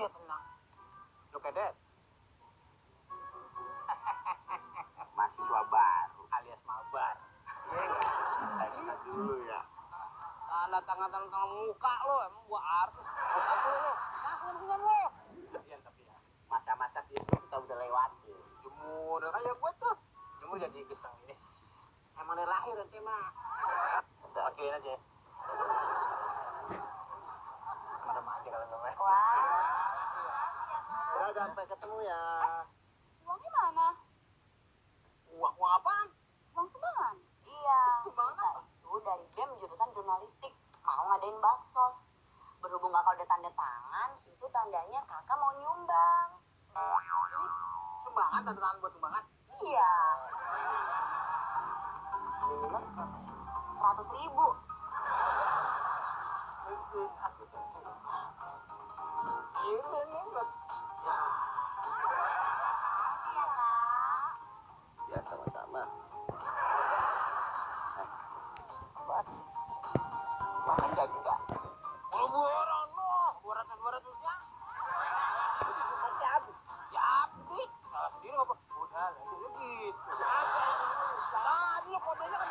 Iya tenang. Look at that. Mahasiswa baru Alias mabar. kita dulu ya. Tanda tangan muka lo, emang gua artis. Lo, langsung lo. Kasian tapi ya. Masa-masa itu kita udah lewatin. Jemur kayak gue tuh. Jemur jadi geseng ini. Emang dari lahir nanti mah. Pakein aja. Marah aja kalau nggak. Udah sampai ketemu ya. Uangnya mana? Uang apaan? Uang sumbangan? Iya. Sumbangan apa? Itu dari BEM jurusan jurnalistik. Mau ngadain baksos. Berhubung kakak udah tanda tangan, itu tandanya kakak mau nyumbang. Ini sumbangan, tanda tangan buat sumbangan. Iya. Minimal 100.000. ya sama-sama. Manja juga. Buaran lo, 200-200-nya. Pasti habis. Ya habis. Salah sendiri apa? Udah, lanjutnya gitu. Tadi fotonya kan.